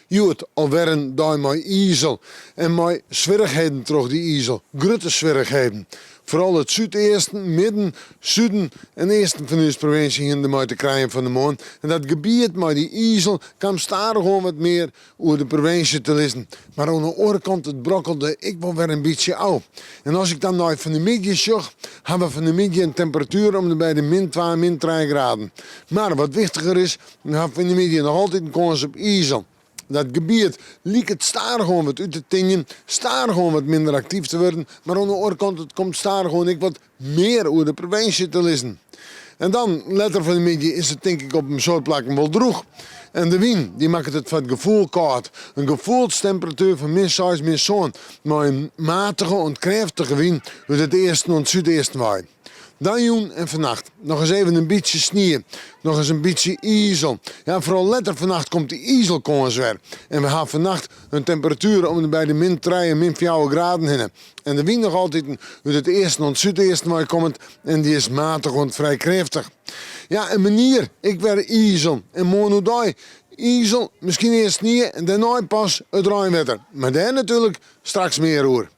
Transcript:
Hjoed alwer in dei mei izel en mei swierrichheden troch dy izel, grutte swierrichheden. Foaral it súdeasten, midden, suden en easten fan ús provinsje hiene dermei te krijen fan 'e moarn en dat gebiet mei dy izel kaam stadichoan wat mear oer de provinsje te lizzen. Mar oan 'e oare kant it brokkelde ek wol wer in bytsje ôf. En as ik dan nei fan 'e middei sjoch, ha we fan 'e middei in temperatuer om de by de min twa, min trije graden. Mar wat wichtiger is, we ha fan 'e middei noch altyd in kâns op izel. Dat gebiet liket stadichoan wat út te tinjen, stadichoan wat minder aktyf te wurden, mar oan 'e oare kant it komt stadichoan ek wat mear oer de provinsje te lizzen. En dan, letter fan 'e middei, is it tink ik op in soad plakken wol drûch. En de wyn, dy makket it foar it gefoel kâld. In gefoelstemperatuer fan min seis, min sân, mei in matige oant krêftige wyn út it easten oant súdeasten wei. Dan jûn en fannacht noch ris even in bytsje snie, noch ris in bytsje izel. Ja, foaral letter fannacht komt de izelkâns wer. En we ha fannacht in temperatuer om en by de min trije, min fjouwer graden hinne. En de wyn noch altiten út it easten oant súdeasten wei kommend en dy is matich oant frij krêftich. Ja, en moarnier ek wer izel en moarn oerdei izel, miskien earst snie en dêrnei pas it reinwetter. Mar dêr natuerlik straks mear oer.